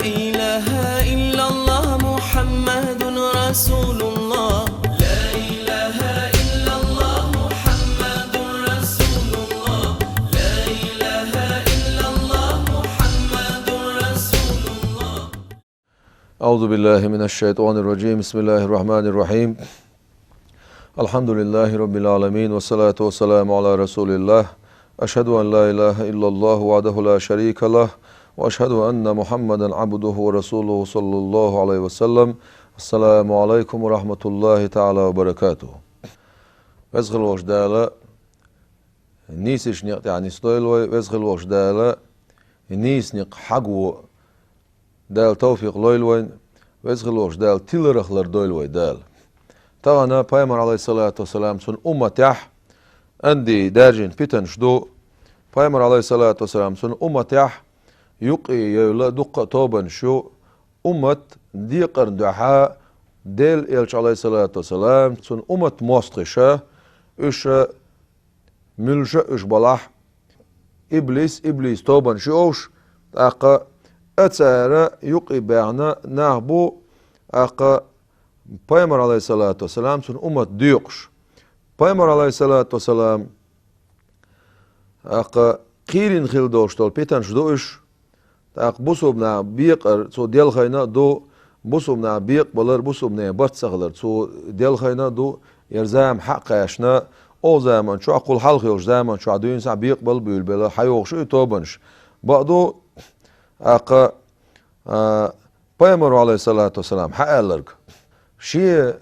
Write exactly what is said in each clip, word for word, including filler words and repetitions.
إله إلا الله محمد رسول الله. لا إله إلا الله محمد رسول الله. لا إله إلا الله محمد رسول الله. أعوذ بالله من الشيطان الرجيم. بسم الله الرحمن الرحيم. الحمد لله رب العالمين، والصلاة والسلام على رسول الله. أشهد أن لا إله إلا الله وحده لا شريك له، وأشهد أن محمدا عبده ورسوله صلى الله عليه وسلم. السلام عليكم ورحمة الله تعالى وبركاته. Веза хилла волчу Дала нийсачу некъа тӀехь нисдойла вай, веза хилла волчу Дала нийса некъ хьаго Дала тавфикъ лойла вайна, веза хилла волчу Дала тиларх лардойла вай Дала. Тахана Пайхамар, алейхиссалату вассалам, цуьнан умматехь анди даьржина питанаш ду. Пайхамар, алейхиссалату вассалам, цуьнан умматехь юккъе евлла дуккха а тобанаш ю. Уммат декъарна дуьхьа Делан Элча, алейхиссалату вассалам, цуьнан уммат мостагӀаша, уьш муьлша уьш балахь, иблис, иблис тобанаш ю уьш, тӀаккха а цара юккъе баьхна нах бу, тӀаккха Пайхамар, алейхиссалату вассалам, цуьнан уммат доькъуш. Пайхамар, алейхиссалату вассалам, тӀаккха кхийрина хилла долуш долу питанаш ду уьш, тӀаккха бусулба наха бекъар цо делхайна а ду, бусулба наха бекъабалар, бусулба нехан барт ца хилар цо делхайна а ду, яра зама хьа а кхаьчна, олу заман чохь, кхул хьалха йолчу заман чохь дуьйна схьа бекъабала буьйлабелла хьан йогӀуш ю и тобанаш. Бакъду, тӀаккха, а, Пайхамаро, алейхиссалату вассалам, хьан аьлларг? Шен,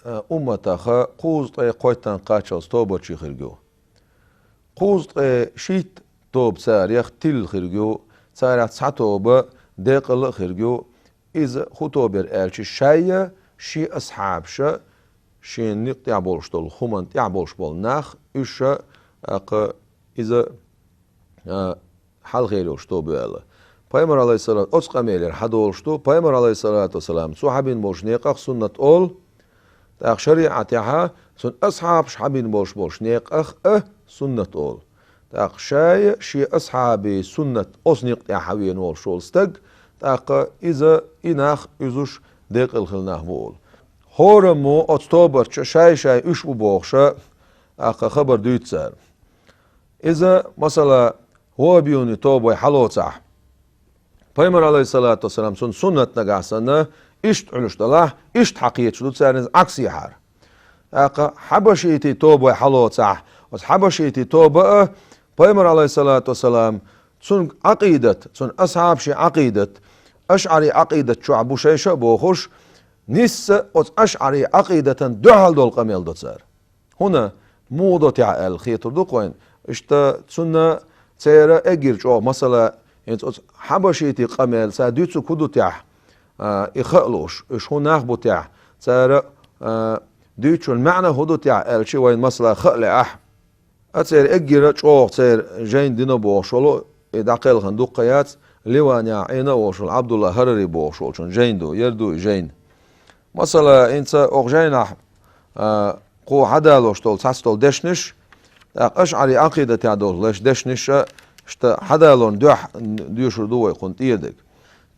а, умматаха кхузткъе кхойттан кхаччалц тобанаш хирг ю. Кхузткъе шийтта тоба царех тилла хирг ю, царех цхьа тоба декъала а хирг ю. Иза хӀун тоба яра аьлча, шайя, шен асхьабаша, шен некъа тӀехь болуш долу, хӀуманна тӀехь болуш болу нах, уьш а, тӀаккха иза, а, хьалхера йолуш тоба ю аьлла. Пайхамар, алейхиссалату, оцу къамелера хьан долуш ду, Пайхамар, алейхиссалату вассалам, цо хьан бина болчу некъах суннат олу, тӀаккха шариӀатехьа цуьнан асхьабаша хьан бина болуш болчу некъах а суннат олу. ТӀаккха шайя шен асхьабийн суннат оцу некъа тӀехь хьан вена волуш волу стаг, тӀаккха иза и нах уьзуш декъала хилла нах бу олу. ХӀораммо оцу тобарча шай-шай уьш бу бохуша, тӀаккха хабар дуьйцу цара. Иза, масала, ваххабиюни тоба вай хьалоцахь, Пайхамар, алейхиссалату вассалам, цуьнан суннат нагахь санна, иштта Ӏуьллуш далахь, иштта хьан кхеташ ду царна иза Ӏаксехьара. ТӀаккха хьабашитийн тоба вай хьалоцахь, оцу хьабашитийн тоба а, Пайхамар, алейхиссалату вассалам, цуьнан Ӏакъидат, цуьнан асхьабашийн Ӏакъидат, ашъари Ӏакъидат чохь бу шайша а бохуш, нисса оцу ашъари Ӏакъидатан дуьхьал долу къамел до цара. ХӀунда, муха до техьа аьлла хетар ду-кх вайна. Иштта цунна церан эггара чӀогӀа масала, хӀинца оцу хьабашитийн къамел, цара дуьйцург хӀун ду техьа, а, и хаа лууш, уьш хӀун нах бу техьа, цара, а, дуьйцучун маьӀна хӀун ду техьа аьлча, вайна масала хаа лаахь. А церан эггара чӀогӀа церан жайна дина бохуш волу, и дӀакхелхина дуккха яц, Ливанехь Ӏийна а волуш волу Ӏабдулла ХӀарари бохуш волчун жайна ду, яра ду и жайна. Масала, хӀинца окху жайнахь, а, кху хьадалош долу цхьацца долу дешнаш, тӀаккха ашъари Ӏакъидатехь долу леш дешнаш а, иштта хьадалонна дуьхьа доьшур ду вай кхунна тӀера дерг.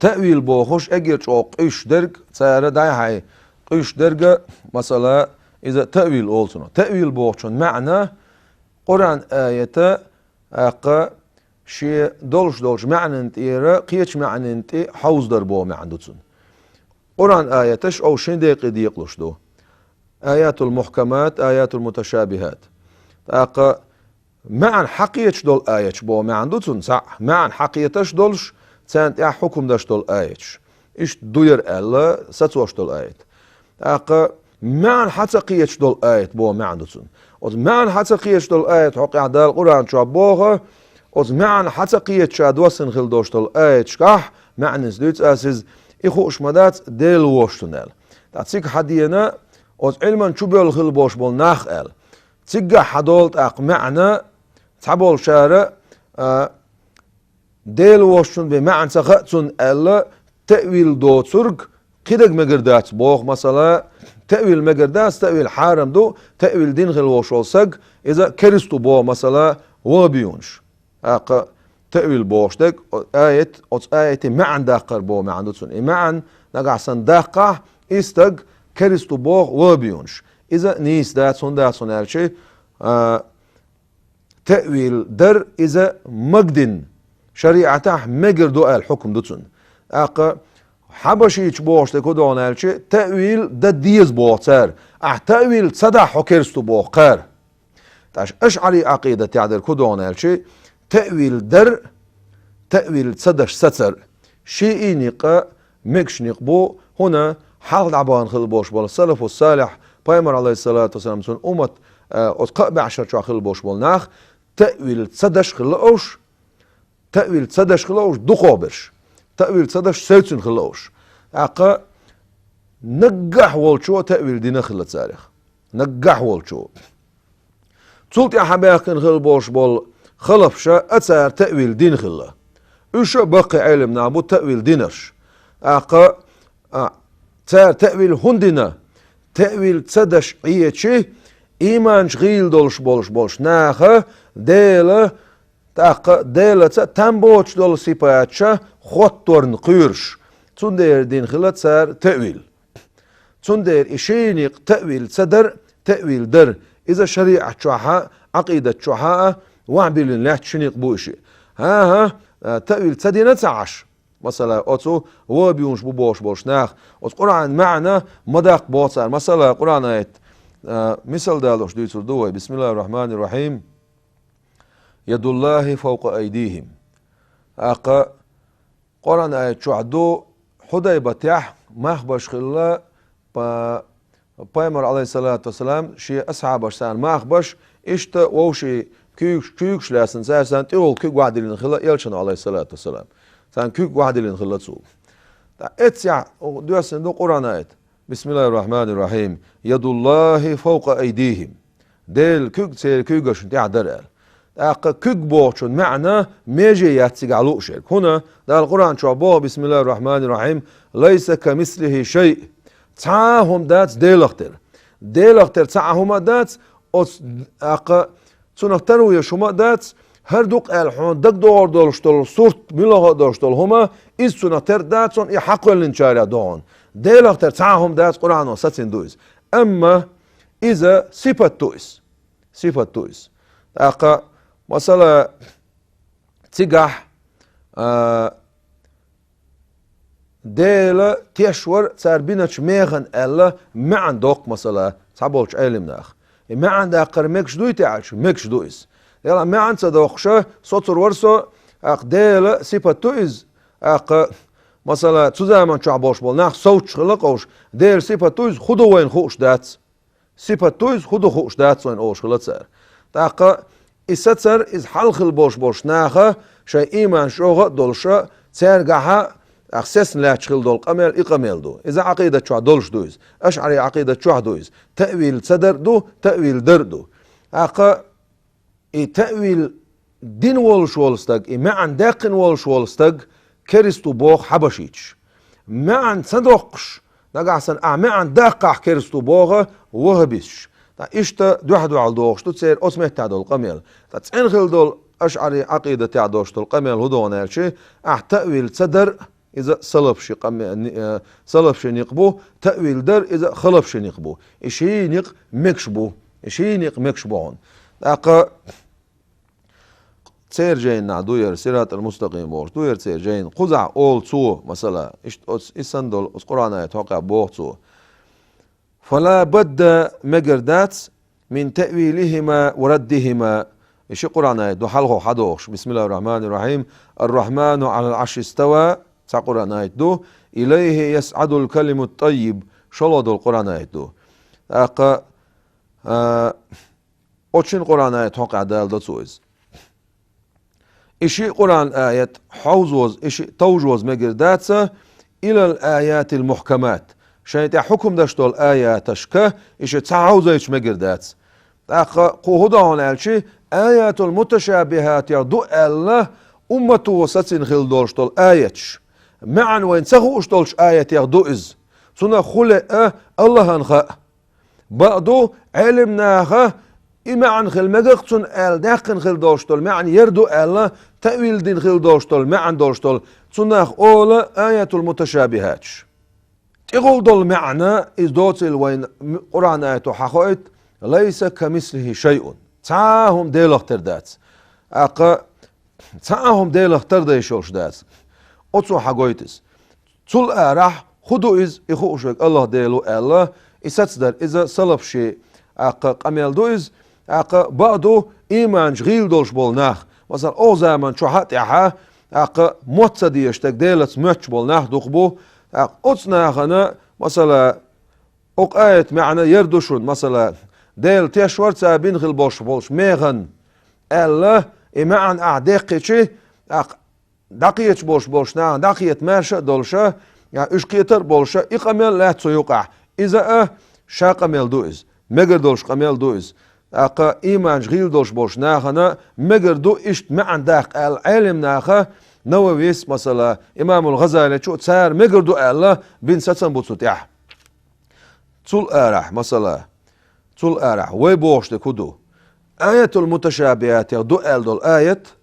Таъвил бохуш эггара чӀогӀа къуьйсуш дерг, цара дӀай-хьай къуьйсуш дерг а, масала, иза таъвил олу цунах. Таъвил бохучун маьӀна, Къуръан аята, тӀаккха шен долуш долчу маьӀнан тӀера кхечу маьӀнан тӀе хьовзадар боху маьӀна ду цунна. Къуръан аяташ оха шина декъе декъалуш ду. Аятул мухкамат, аятул муташабихат. ТӀаккха маьӀна хьан кхеташ долу аяташ боху маьӀна ду цунна, цхьаъ, маьӀна хьан кхеташ долуш, царна тӀехь хьукум деш долу аяташ. Иштта ду яра аьлла, сацош долу аят. ТӀаккха маьӀна хьан ца кхеташ долу аят боху маьӀна ду цунна. Оцу маьӀна хьан ца кхеташ долу аят хьокъехь Дала Къуръан чохь боху, оцу маьӀна хьан ца кхеташ ша доссина хила долуш долу аяташкахь, маьӀнанца дуьйцу аса иза, и хууш ма дац, Дела вош цунна аьлла. ТӀаккха цига хьан дена, оцу Ӏилман чу боьлла хила бош болу нах аьлла. Цигахь хьан долу тӀаккха маьӀна, цхьаболчара, а, Дела вош цунна бен маьӀна ца хаьа цунна аьлла, таъвил доцург кхидерг мегар дац боху, масала, таъвил мегар дац, таъвил хьарам ду, таъвил дина хила волуш волу саг, иза керста ву боху, масала, ваххабиюнаш. ТӀаккха Таъвил бохуш дерг, о, аят, оцу аятан маьӀна даккхар боху маьӀна ду цуьнан. И маьӀна нагахь санна даккхахь, и стаг керста ву боху ваххабинаша. Иза нийса дац, хӀунда аьлча, а, таъвил дар иза магадина, шариӀатехь мегар ду аьлла хьукам ду цуьнан. ТӀаккха хьабашийча бохуш дерг хӀун ду аьлча, таъвил дан деза боху цара. Ахьа таъвил ца дахь хьо керста ву боху кхара. ТӀаккха ашӀари Ӏакъидатехь дерг хӀун ду аьлча, таъвил дар, таъвил ца даш сацар. Шиъ а никъ а мегаш никъ бу, хӀунда хьалха дӀабахана хилла болуш болу салафу салихь, пайхамар, Ӏалайхиссалату вассалам, цуьнан уммат, а, оцу кхаа бӀешар чохь хилла болуш болу нах, таъвил ца даш хилла уьш, таъвил ца даш хилла уьш дукхахберш, таъвил ца даш севцина хилла уьш. ТӀаккха наггахь волчо таъвил дина хилла царах. Наггахь волчо. Цул тӀаьхьа баьхкина хилла болуш болу халафша а цара таъвил дина хилла. Уьш а баккхий Ӏелам нах бу таъвил динарш. ТӀаккха, а, цара таъвил хӀунда дина? Таъвил ца даш Ӏечи, ийманаш гӀийла долуш болуш болуш наха Дела, тӀаккха Делаца там боцуш долу сипаташа хоттарна кхоьруш. Цундела дина хилла цара таъвил. Цундела и ши никъ, таъвил ца дар, таъвил дар. Иза шариӀат чохь а, Ӏакъидат чохь а вахьбиллина лаьтташ ши никъ бу и шиъ. ХӀан-хӀа, а, таъвил ца дина ца Ӏаш. Масала, оцу ваххабинаша бу бохуш болуш нах, оцу Къуръан маьӀна ма даккха боху цара. Масала, Къуръан аят, а, мисал далош дуьйцур ду вай. Бисмиллахир-рахманир-рахим. Ядуллахи фавкъа айдихим. ТӀаккха Къуръан аят чохь ду, Хьудайбатехь мах беш хилла па-, пайхамар, Ӏалайхиссалату вассалам, шен асхьабаш царна мах беш, иштта вовшийн куьйгаш, куьйгаш лаьцна цара царна тӀехула куьг вахьдиллина хилла элчано, Ӏалайхиссалату вассалам. Царна куьг вахьдиллина хилла цо. ТӀаккха эццехь доьссина ду Къуръан аят. Бисмиллахир-рахманир-рахим. Ядуллахи фавкъа айдихим. Делан куьг церан куьйгашна тӀехь дара аьлла. ТӀаккха куьг бохучун маьӀна меже яц цигахь лууш ерг. ХӀунда Дала Къуръан чохь боху, бисмиллахир-рахманир-рахим, лайса камислихи шай. Цхьа а хӀума дац Делах тера. Делах тера цхьа а хӀума а дац, оцу, тӀаккха цунах таро еш хӀума а дац, хӀара дукха аьлла хьуна дагадогӀур долуш долу сурт, муьлхха а долуш долу хӀума, иза цунах тера дац хьуна, и хьакхоьллинчарех ду хьуна. Делах тера цхьа а хӀума дац, Къуръано сацина ду иза. Амма иза сипат ду иза. Сипат ду иза. ТӀаккха, масала, цигахь, а, Дела тешвар цара биначу механа аьлла маьӀна доккху, масала, цхьаболчу Ӏелам наха. И маьӀна даккхар мегаш дуй те аьлча, мегаш ду иза. Дела маьӀна ца доккхуша, соцур вара со, тӀаккха Дела сипат ду иза, тӀаккха, масала, цу заман чохь болуш болу нах совцуш хилла къовш, Дела сипат ду иза, хӀун ду вайна хууш дац. Сипат ду иза, хӀун ду хууш дац вайна олуш хилла цара. ТӀаккха и сацар, иза хьалха хилла болуш болуш наха, шайн ийман чӀогӀа а долуша, цаьргахьа, тӀаккха сецна лаьтташ хилла долу къамел и къамел ду. Иза Ӏакъидат чохь долуш ду иза. АшӀари Ӏакъидат чохь ду иза. Таъвил ца дар а ду, таъвил дар а ду. ТӀаккха и таъвил дина волуш волу стаг, и маьӀна даьккхина волуш волу стаг керста ву боху хьабашийчаш. МаьӀна ца доккхуш, нагахь санна ахьа маьӀна даккхахь керста ву боху ваххабисташ. Ткъа иштта дуьхьа-дуьхьал дохуш ду церан оцу меттехь долу къамел. Ткъа цӀена хилла долу ашӀари Ӏакъидатехь долуш долу къамел хӀун ду аьлча, ахьа таъвил ца дар, иза салафши къаме-, ни-, э, салафши никъ бу, таъвил дар, иза халафши никъ бу. И ши никъ мегаш бу. И ши никъ мегаш бу хьуна. ТӀаккха церан жайнахь ду яра, сиратал мустакъим бохуш ду яра церан жайна. Кхузахь олу цо, масала, иштта оцу и санна долу оцу Къуръан аят хьокъехь боху цо. Фала бадда, мегар дац, мин таъвилихима ва раддихима. И ши Къуръан аят ду хьалхо хьадохуш. Бисмиллахир-рахманир-рахим. Ар-Рахману Ӏалал Ӏарши става, цхьа Къуръан аят ду. Илайхи ясӀадул калимут таййиб, шолгӀа долу Къуръан аят ду. ТӀаккха, а, оцу шина Къуръан аят хьокъехь даладо цо иза. И ши Къуръан аят хьовзоз, и ши товжоз мегар дац, илал аятил мухкамат. Шайн тӀехь хьукум даш долу аяташка и ши ца хьовзайча мегар дац. ТӀаккха кху хӀун ду хьуна аьлча, аятул муташабихатех ду аьлла, уммато сацина хилла долуш долу аяташ. МаьӀна вайна ца хууш долчу аятех ду иза. Цунах хӀун леа, Аллахьан хаьа. Бакъду, Ӏелам наха и маьӀна хила мегаш цунна аьлла, даьккхина хила долуш долу маьӀна яр ду аьлла, таъвил дина хила долуш долу маьӀна долуш долу, цунах олу аятул муташабихаташ. ТӀехула долу маьӀна, иза доцийла вайна Къуръан аято хьахоуьйту: «Лайса камислихи шайъун». Цхьа а хӀума Делах тера дац. ТӀаккха цхьа а хӀума Делах тара дайш йолуш дац. Оцо хьагойту иза. Цул арахь, хӀун ду иза, и хууш верг АллахӀ Дела ву аьлла, и сацдар, иза салафашийн, тӀаккха, къамел ду иза, тӀаккха, бакъ ду, ийманаш гӀийла долуш болу нах. Масала, оха заман чохь а тӀаьхьа, тӀаккха, мотт ца дезаш дерг Делаца моьттуш болу нах дукха бу, тӀаккха, оцу нахана, масала, окху аятан маьӀна яр ду шуна, масала, Дела теш вара цара бина хила болуш болчу механа, аьлла, и маьӀна ахь деккхичи, тӀаккха, дӀакхеташ болуш болчу нахана дӀакхета маьрша а долуша, я уьш кхетар а болуша, и къамел лаьтта цу юкъахь. Иза а ша къамел ду иза. Мегар долуш къамел ду иза. ТӀаккха ийманаш гӀийла долуш болчу нахана мегар ду иштта маьӀна даккха аьлла, Ӏелам наха, Нававис, масала, имамул ГӀазаличу, цара мегар ду аьлла, бина сацам бу цу тӀехь. Цул арахь, масала, цул арахь, вай бохуш дерг хӀун ду? Аятул муташабихатех ду аьлла долу аят,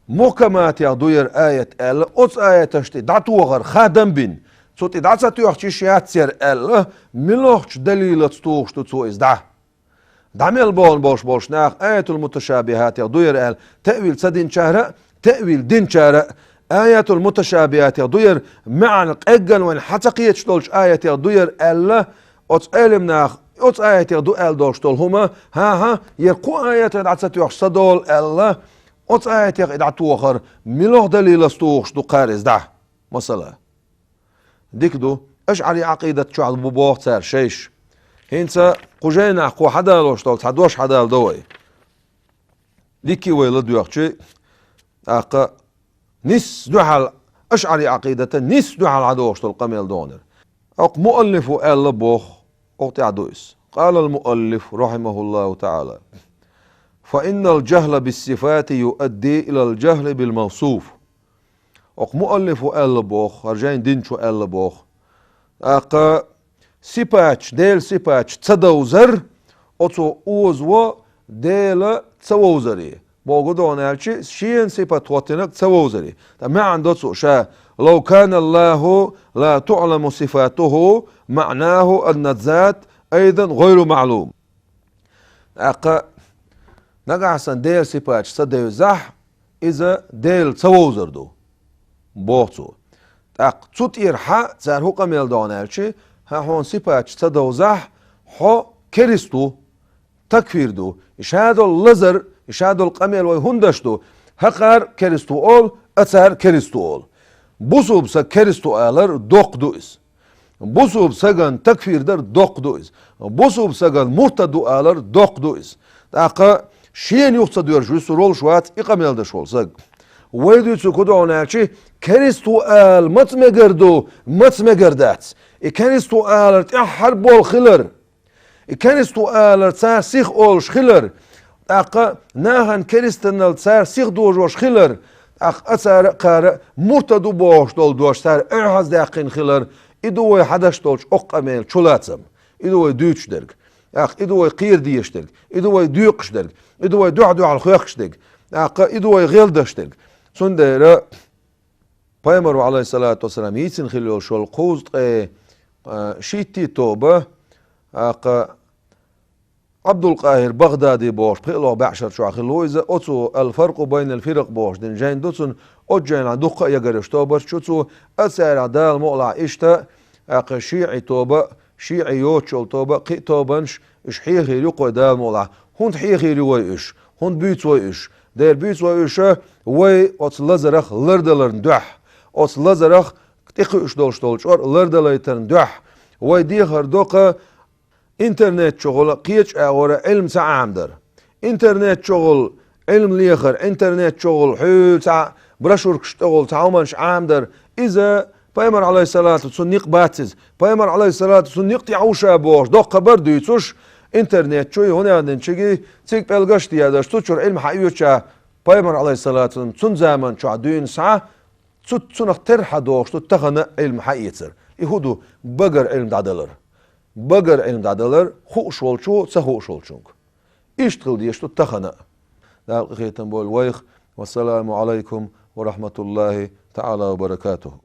мухкаматех ду яра аят аьлла, оцу аяташ тӀе дӀатохар хадам бина, цу тӀе дӀа ца тоьхча йиш яц яра аьлла, муьлхачу далилаца тухуш ду цо иза дӀа? ДӀа мел бохна болуш болчу наха аятул муташабихатех ду яра аьлла, таъвил ца динчара а, таъвил динчара а, аятул муташабихатех ду яра, маьӀна къеггина вайна хьан ца кхеташ долчу аятех ду яра аьлла, оцу Ӏелам наха, оцу аятех ду аьлла долуш долу хӀума, хӀан-хӀа, яра кху аятах дӀа ца тоьхча ца долу аьлла, оцу аятех и дӀатохар муьлха далилаца тухуш ду кхара иза дӀа? Масала. Дика ду, ашӀари Ӏакъидат чохь бу боху цара шайш. ХӀинца кху жайнахь кхо хьадалош долу цхьа дош хьадала до вай. Дика вай ладоьгӀчи, тӀаккха нисса дуьхьал, ашӀари Ӏакъидата нисса дуьхьал хьадохуш долу къамел догӀнера. Окху муаллифу аьлла боху, окху тӀехь ду иза. Къалал муаллиф, рахьимахуллаху таӀала: «Фа иннал жахла биссифати юадди илал жахли бил мавсуф». Окху муаллифу аьлла боху, хӀара жайн динчу аьлла боху. ТӀаккха сипаташ, Делан сипаташ ца довзар, оцо озаво Дела ца вовзаре. Боху догӀна аьлчи, шена сипат хӀоттинарг ца вовзаре. Ткъа маьӀна до цо ша: «Лав кана Аллаху ла туъламу сифатуху, маънаху анна зат айдан гӀайру маълум». ТӀаккха нагахь санна Делан сипаташ ца девзахь, иза Дела ца вовзар ду, боху цо. ТӀаккха цу тӀера хьа цара хӀун къамел догӀна аьлчи, хьан хьуна сипаташ ца довзахь, хьо керист ву, такфир ду. И ша долу лазар, и ша долу къамел вай хӀунда даш ду? ХӀокхара керист ву олу, ацара керист ву олу. Бусулба са керист ву алар доккха ду иза. Бусулба саган такфир дар доккха ду иза. Бусулба саган муртад ву алар доккха ду иза. ТӀаккха шена юха ца доьржу вуьсур волуш вац и къамел даш волу саг. Вай дуьйцу кху догӀна аьлчи, керист ву ала маца мегар ду, маца мегар дац. И керист ву алар тӀаьххьара болу хилар. И керист ву алар цара сиха олуш хилар, тӀаккха нахана керистанал цара сиха дожош хилар, тӀаккха ацара а кхара а муртад ву бохуш долу дош цара охьаздаьккхина хилар, и ду вай хьадаш долчу оккха къамел чулацам, и ду вай дуьйцуш дерг, тӀаккха и ду вай кхера дезаш дерг, и ду вай доькъуш дерг, и ду вай дуьхь-дуьхьал хоьхкуш дерг, тӀаккха и ду вай гӀелдаш дерг. Цундела Пайхамаро, Ӏалайхиссалату вассалам, йийцина хилла йолуш йолу кхузткъе, а, шийтта тоба, тӀаккха Ӏабдулкъахир Багъдади бохуш, пхиъ бӀешар чохь хилла ву иза, оцо «Ал-фаркъу байнал фиракъ» бохуш дина жайн ду цуьнан, оцу жайнахь дуккха а ягареш тобарш ю цо, а царах Дала мукъалахь иштта, тӀаккха шиӀи тоба, шиӀи йоцуш йолу тоба, кхин а тобанаш, уьш хьехийр ю кхой Дала мукъалахь. ХӀунда хьехийр ю вай уьш? ХӀунда буьйцу вай уьш? Дера буьйцу вай уьш, вай оцу лазарах лардаларна дуьхьа. Оцу лазарах тӀекхуьуш долуш долу чкъор лардалайтарна дуьхьа. Вай дехар доккха интернет чухула кхечу агӀора Ӏилма ца Ӏамадар. Интернет чухула Ӏилма лехар, интернет чухула хьуьлла цхьа брошюркаш тӀехула цхьа хӀуманаш Ӏамадар. Иза Пайхамар, Ӏалайхиссалату, цунна никъ бац иза. Пайхамар, Ӏалайхиссалату, цунна никъ тӀехь ву ша бохуш, доккха хабар дуьйцуш, интернет чуй, хӀунда аьлла динчигий, цига пӀелгаш а дедаш, цу чуьра Ӏилма хьаоьцуча, Пайхамар, Ӏалайхиссалату, цунна заман чохь дуьйна схьа, цу, цунах терра хьадохуш ду тахана Ӏилма хьаэцар. И хӀун ду? Багара Ӏилма дӀадалар. Багара Ӏилма дӀадалар, хууш волчо ца хууш волчуьнга. Иштта хила дезаш ду тахана а. Дала къахетам бойла вайх. Вассаламу Ӏалайкум ва рахьматуллахӀи таӀала ва баракатухӀ.